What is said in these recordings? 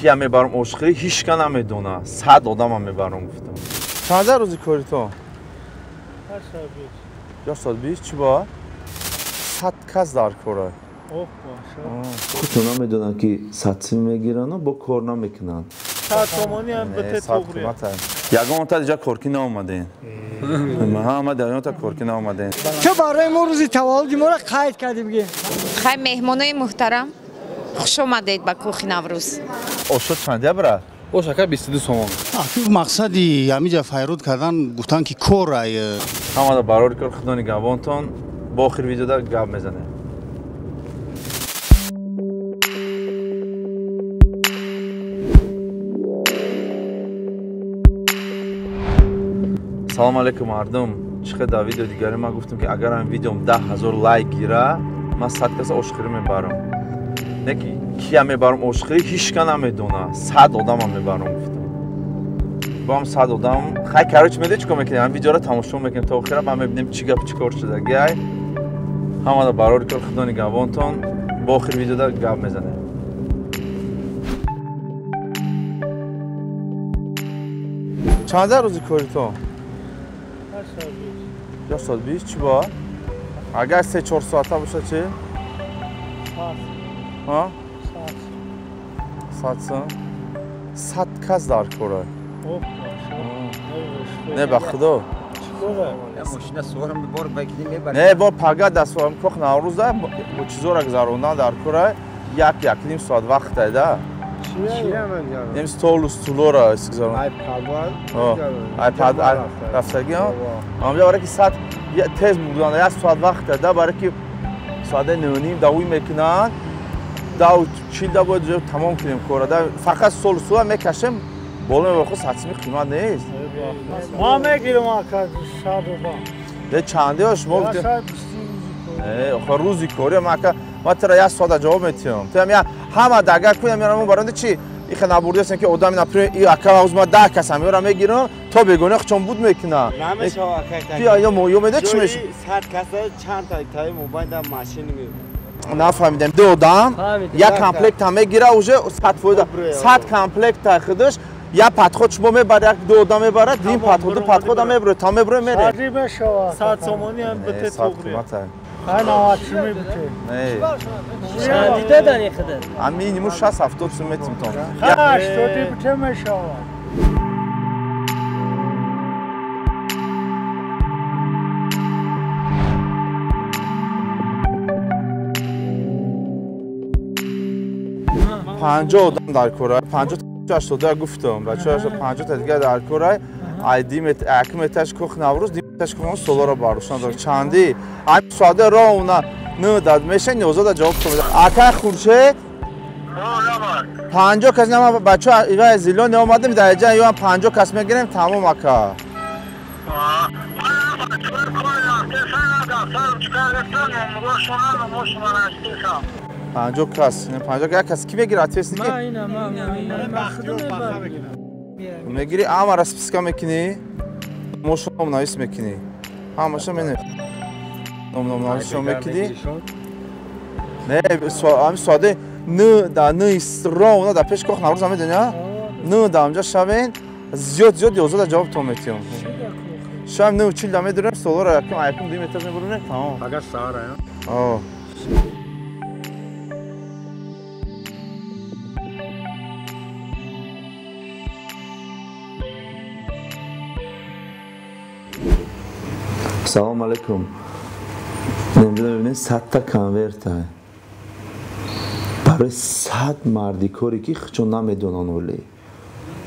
Кия мебарам ошхӯрӣ ҳичка намедона. 100 одамам мебарам гуфтам. Чанд рӯзи кори то? 820 чӣ ба? 100 кас дар кора. Худшон намедонанд ки 100 сим мегирану бо кор намекунанд. 100 сомонӣ ҳам бите туғри. Ягон та диҷа коркӣ наомадем. Ҳама дар та коркӣ наомадем. Чо барои мо рӯзи таваллуди моро қайд кардем ки. Хай меҳмонои муҳтарам, хуш омадед ба кӯхи Наврӯз. Ошо чанд ябра? Ош ака 22 сомон. Мақсади ҳамиҷа файруд кардан гуфтан ки кор ай. Ҳамада барори кор худо нигаҳбонтон. Бо охир видеода гап мезанем. Салом алейкум мардум. Чӣ қадар дар видео дигаре ман гуфтам ки агар ҳам видеом 10 000 лайк гира, ман 100 каса ошхӯрӣ мебарам. Не ки кия мебарам ошхӯрӣ ҳичка намедона. 100 одамам мебарам гуфтам. Бо ҳам 100 одам. Хай короче медонӣ чӣ кор мекунем? Ҳам видеоро тамошо мекунем то охира, баъд мебинем чӣ гап чӣ кор шудагӣ ай. Ҳамада барори кор худо нигаҳбонтон. Бо охир видеода гап мезанем. Чанд рӯзи кори то? 820 чӣ ба? Агар 3-4 соата бошад чӣ? Ҳа? 100 сом. 100 кас дар кора. Не ба худо. Не бо пага дастворам кох Наврӯза чизора гузарондан дар кора 1-1.5 соат вақт айда. Нем столу стулора гузарон. Айпад рафтагӣ. Амҷа барои ки саат тез будан 1 соат вақт айда барои ки соати 9:30 давӣ мекунанд. 10:40 да бояд тамом кунем кора. Фақат столу стула мекашем. Боло мебарад 100 сомӣ қимат нест. Ман мегирам ака 100 рубл. Де чанде шумо гуфтед? Охо рӯзи корӣ ман ака ман туро 1 соата ҷавоб метиҳам. Ту ҳам ҳама дагар кунам мерам баронда чи иха набурдиастем ки одами например и ака ҳоз ман 10 кас ҳамёра мегирам то бегона хчон буд мекунам. Намешава ака. Ки ё мо ё меда чи меш? 100 каса чанд та таи мобайл да машин мегирам. Нафаҳмидем. Ду одам як комплект ҳам мегира уже 100%. 100 комплект та худаш я подход шумо мебарад, як ду одам мебарад, дим подход, ду подход ҳам мебарад, та мебарад мере. Сади мешава. 100 сомонӣ ҳам бите туғри. Хай 90 сомӣ бите. Не. Чанди додани худат? Ам минимум 60-70 сом метим тон. Хай 80 бите мешава. 50 одам дар кора, 50 82 гуфтам, бачаҳо 50 та дигар дар кора, ай димет акметаш кох Наврӯз, диметаш кох солора барушан дор. Чанди? Ай соата ровна 9 дад меша 19 да ҷавоб кунад. Ака Хуршед? 50 кас нама бачаҳо ива зило не омадем дар ҷа ё 50 кас мегирем тамом ака. 50 кас, 50 як кас ки мегирад ответственный ки? Ман ина ман худам мегири, ама расписка мекунӣ, мошо номнавис мекунӣ. Ҳамаша мене. Номнависшо мекунӣ. Не, ами соати 9 да 9 ровно дар пеш кох Наврӯз медонӣ, а? 9 да амҷа шавен, зиёд зиёд 11 да ҷавобтон метиҳам. Шаб 9:40 да медурем, столора якум якум дим этаж мебурем, тамом. Агар саҳар ая? О. Салом алейкум. Мебинем 100 та конверт ай. Барои 100 мардикоре ки худшон намедонанд оле.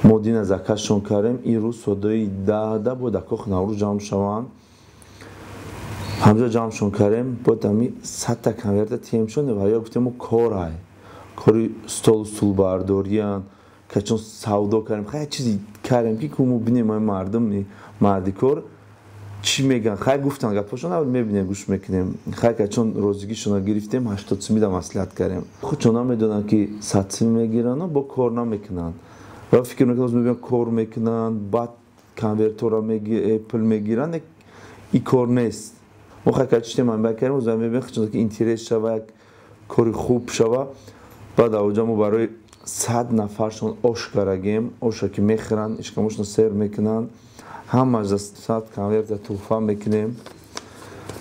Мо дина закашон кардем, ин рӯз содои 10 да бояд кох Наврӯз ҷамъ шаванд. Ҳамҷо ҷамъшон кардем, бояд ҳами 100 та конверта тиҳемшон ва ё гуфтем мо кор ай. Кори столу стулбардориян, качон савдо кардем, хай чизи кардем ки мо бинем ай мардум мардикор чӣ меган. Хай гуфтан гапошон аввал мебинем, гӯш мекунем. Хай качон розигишонро гирифтем, 80 сомӣ да маслиҳат кардем. Худшон намедонанд ки 100 сомӣ мегирану бо кор намекунанд. Ва фикр мекунанд, мебинанд кор мекунанд, баъд конвертора пул мегиранд, и кор нест. Мо хай качиштем манбаъ кардем, оза мебинем худшон ки интерес шава, як кори хуб шава. Баъд авҷа мо барои 100 нафаршон ош карагем, оша ки мехӯранд, ишкамошон сер мекунанд, ҳамаш за 100 конверта туҳфа мекунем,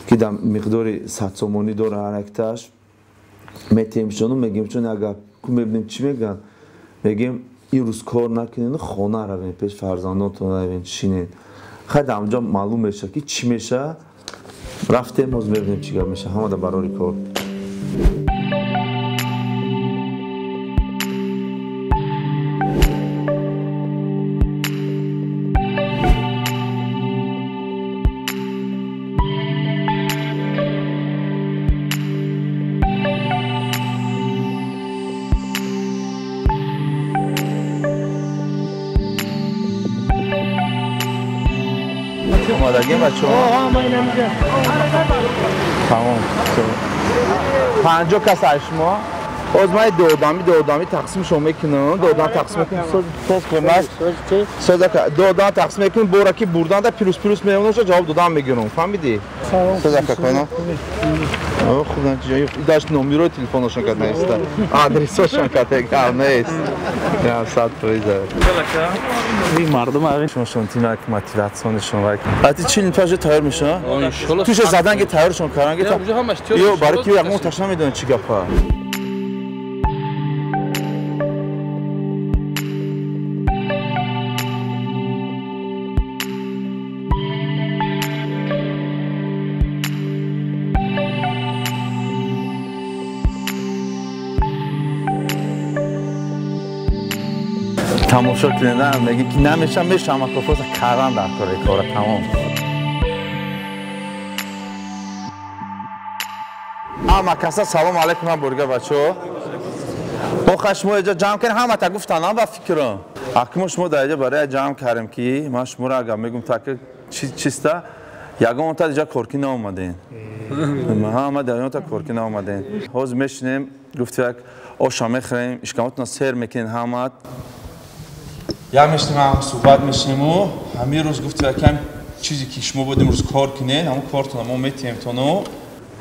ки дар миқдори 100 сомонӣ дора ҳар якташ. Метемшону мегем, чун агар ку мебинем чӣ мегӯянд, мегем ин рӯз кор накунед, хона равем, пеш фарзандонтон равем, шинед. Хай дар онҷо маълум мешавад ки чӣ мешавад. Рафтем, боз мебинем чӣ гап мешавад. Ҳама дар барори кор. омадагим бачаҳо? Тамом. 50 кас аз шумо. Боз ман доодамӣ тақсимшон мекунам. Доодам тақсим мекунам. Соз қимат. Соз доодам тақсим мекунам. Бора ки бурданда плюс плюс мемонад, ҷавоб додам мегирам. Фаҳмидӣ? Соз ака кана. Хуб, дашт номерои телефонашон кад нест. Адресашон кад гап нест. Я 100%. Ин мардум авин шумошон тимак мотиватсионшон вай. Ати 40 пажа тайёр меша? Туша задан ки тайёршон каран ки. Ё барои ки ягон таш намедонад чӣ гапа. Тамошо кунед, мегӣ ки намешам, мешам, ама кофоса кардан дар кори кора тамом. Ама каса салом алейкум ам бурга бачо. Мо шумо иҷо ҷамъ кардем, ҳама та гуфтанам ба фикрам. Акмо шумо дар иҷо барои ҷамъ кардем ки ман шуморо агар мегум так чиста ягон та иҷо коркӣ наомадем. Ҳама дар ягон та коркӣ наомадем. Ҳозир мешинем, гуфти як оша мехӯрем, ишкамотона сер мекунем ҳамат. Як мешинем, ҳам суҳбат мешинему ҳамин рӯз гуфти якам чизе ки шумо бояд имрӯз кор кунед, ҳамон кортона мо метиҳем тону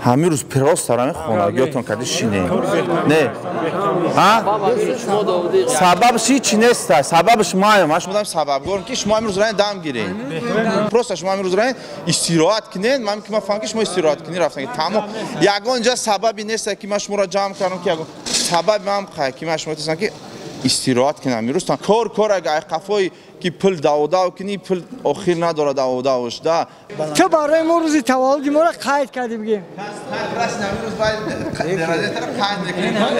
ҳамин рӯз просто ҳамин хонагиётон кади шинем. Не. Ҳа? Сабабш ҳичи нест, сабабш маем. Ман шумо дам сабабгорам ки шумо имрӯз раен дам гиред. Просто шумо имрӯз раен истироҳат кунед, ман ки ман фаҳмам ки шумо истироҳат кунед рафтан. Тамом. Ягон ҷа сабаби нест ки ман шуморо ҷамъ кардам ки ягон сабаби ман қай ки ман шумо тасам ки истироҳат кунам. Имрӯз кор агар қафое ки пул даводав кунӣ, пул охир надорад даводавш, да. Ту барои мо рӯзи таваллуди моро қайд кардӣ бигем.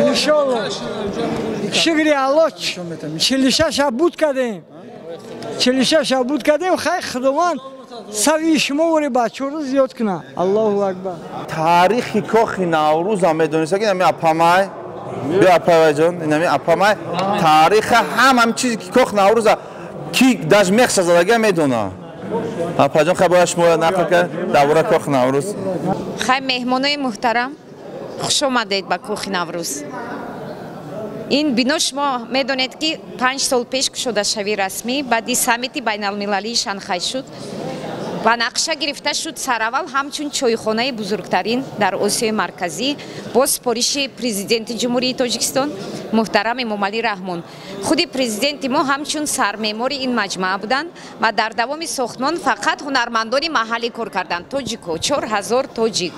Иншолло. Шукри Аллоҳ, 46 шаб буд кардем. 46 шаб буд кардем, хай Худованд сави шумо вори бачаҳоро зиёд кунад. Аллоҳу акбар. Таърихи кохи Наврӯзам медонистед ки ҳамин апамай Бیا апавайҷон, инами апамай тариха ҳам ҳам чизе ки кох Наврӯза ки даш мехша задага медона. Апаҷон хай бояд шумо нақл кард дар бораи кохи Наврӯз. Хай меҳмонои муҳтарам, хуш омадед ба кохи Наврӯз. Ин бино шумо медонед ки 5 сол пеш кушодашавии расмӣ баъди саммити байналмилалии Шанхай шуд. Ба нақша гирифта шуд сараввал ҳамчун чойхонаи бузургтарин дар Осиёи Марказӣ бо супориши президенти Ҷумҳурии Тоҷикистон муҳтарам Эмомалӣ Раҳмон. Худи президенти мо ҳамчун сармеъмори ин маҷмаа буданд ва дар давоми сохтмон фақат ҳунармандони маҳаллӣ кор карданд, тоҷико, 4000 тоҷик.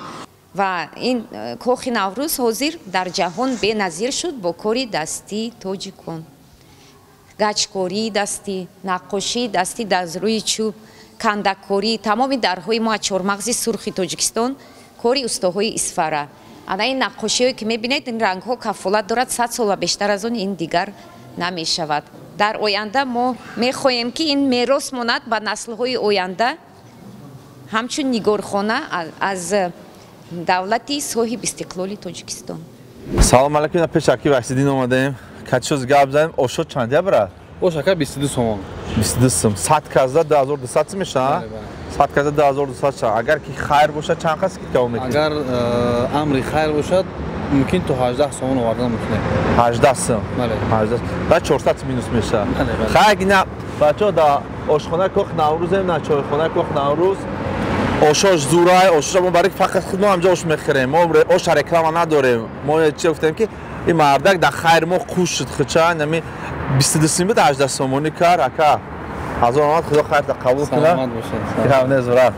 Ва ин кохи Наврӯз ҳозир дар ҷаҳон беназир шуд бо кори дастии тоҷикон. Гачкории дастӣ, наққошии дастӣ дар рӯи чӯб, кандаккорӣ, тамоми дарҳои мо аз чормағзи сурхи Тоҷикистон, кори устоҳои Исфара. Ана ин наққошиҳое ки мебинед, ин рангҳо кафолат дорад, 100 сол ва бештар аз он ин дигар намешавад. Дар оянда мо мехоҳем ки ин мерос монад ба наслҳои оянда, ҳамчун нигорхона аз давлати соҳиби истиқлоли Тоҷикистон. Салом алейкум, пеш аки Ваҳиддин омадаем. Качоз гап занем, ошо чанд ябра? Ош ака 22 сомон. 22 сом. 100 казда 2200 сом меша? 100 казда 2200 ша. Агар ки хайр бошад чанд қас китоб мекунед? Агар амри хайр бошад, мумкин то 18 сомон овардан мумкин. 18 сом. Бале. 18. Ба 400 минус меша. Бале, бале. Хайр на бачо да ошхона кох Наврӯзем, на чойхона кох Наврӯз. Ошош зурай, ошош мо барои фақат худ мо ҳамҷо ош мехӯрем. Мо ош реклама надорем. Мо чи гуфтем ки Ин мардак дар хайр мо қуш шуд хуча, нами 22 сим буд 18 сомонӣ кар ака. Ҳазор раҳмат, Худо хайрта қабул кунад. Саломат бошед. Гап нест, брат.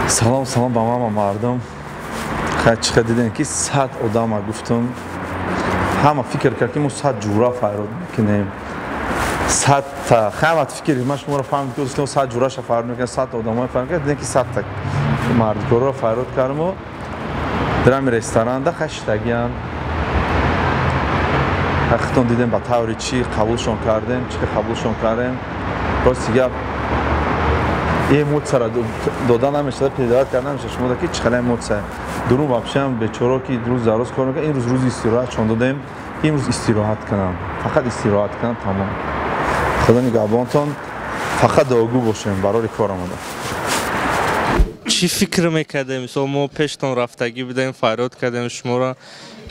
Салом, салом ба мама мардум. Хай чӣ дидем ки 100 одама гуфтум. Ҳама фикр кард ки мо 100 ҷура файрод мекунем. 100 та ҳама фикр ман шуморо фаҳмид ки 100 ҷураша файрод мекунем, 100 одамои файрод мекунем, дидем ки 100 та мардикорро файрод кардем. Дар ҳамин ресторанда хаштагиан. Хитон дидем ба таври чӣ қабулшон кардем, чӣ қабулшон кардем. Рости гап эмоцияро дода намешавад, передавать карда намешавад. Шумо ки чӣ қадар эмоция. Дурун вообще бечоро ки рӯз дар рӯз кор мекунад, имрӯз рӯзи истироҳат чон додем, имрӯз истироҳат кунам, фақат истироҳат кунам, тамом. Худо нигаҳбонтон, фақат дуогӯ бошем барои кор омада. Чӣ фикр мекардем? Мисол мо пештон рафтагӣ будем, фарёд кардем шуморо.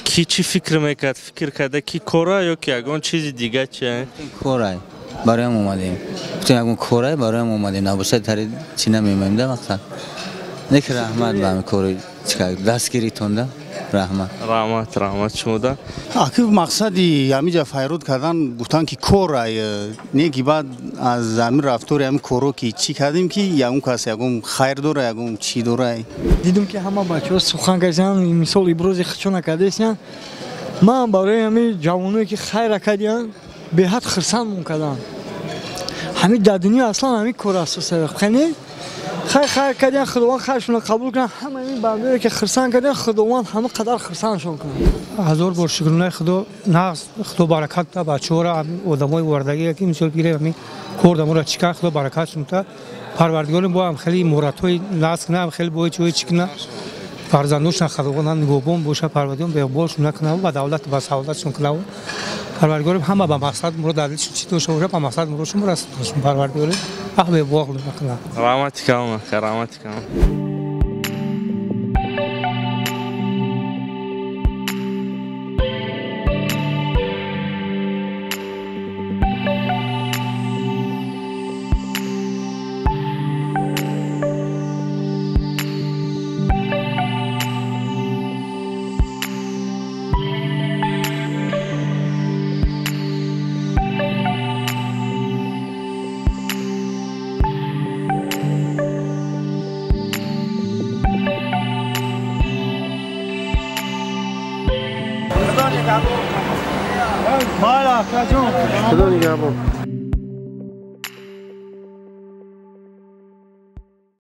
Ки чӣ фикр мекард? Фикр карда ки кора ё ки ягон чизи дига чи? Корай. Бароям омадем. Гуфтем ягон корай бароям омадем. Набошад тари чӣ намемоем да мақсад. Не ки раҳмат ба ҳамин кори дастгиритон да раҳмат. Раҳмат, раҳмат шумо да. Аки мақсади ҳамиҷа файрод кардан гуфтан ки корай, не ки баъд аз ҳамин рафтори ҳамин коро ки чӣ кардем ки ягон кас ягон хайр дора, ягон чӣ дора. Дидум ки ҳама бачаҳо сухан карданд, мисол ибрози худшона кардастанд. Ман барои ҳамин ҷавоное ки хайра карданд беҳад хурсанд мекардам. Ҳамин дар дунё аслан ҳамин кор асоса. Хеле хайр хайр карданд, Худованд хайршонро қабул кунад. Ҳама ин бандае ки хурсанд карданд, Худованд ҳама қадар хурсандшон кунад. Ҳазор бор шукронаи Худо, нағз Худо баракат да бачаҳоро, одамои овардагие ки мисол гирем ҳамин кор даморо чӣ кард, Худо баракатшон та. Парвардигорим бо ҳам хеле муратҳои нағз кунад, ҳам хеле бои чиҳои чӣ кунад. Фарзандошон Худованд нигоҳбон бошад, Парвардигорим беғболшон накунад ва давлат ба саодатшон кунад. Парвардигорим ҳама ба мақсад мурод дар дилшон чӣ дошта бошад, ба мақсад муродшон расонад. Парвардигорим ҳақ бебоғ накунад. Раҳмати калон, раҳмати калон. Худо нигаҳбон.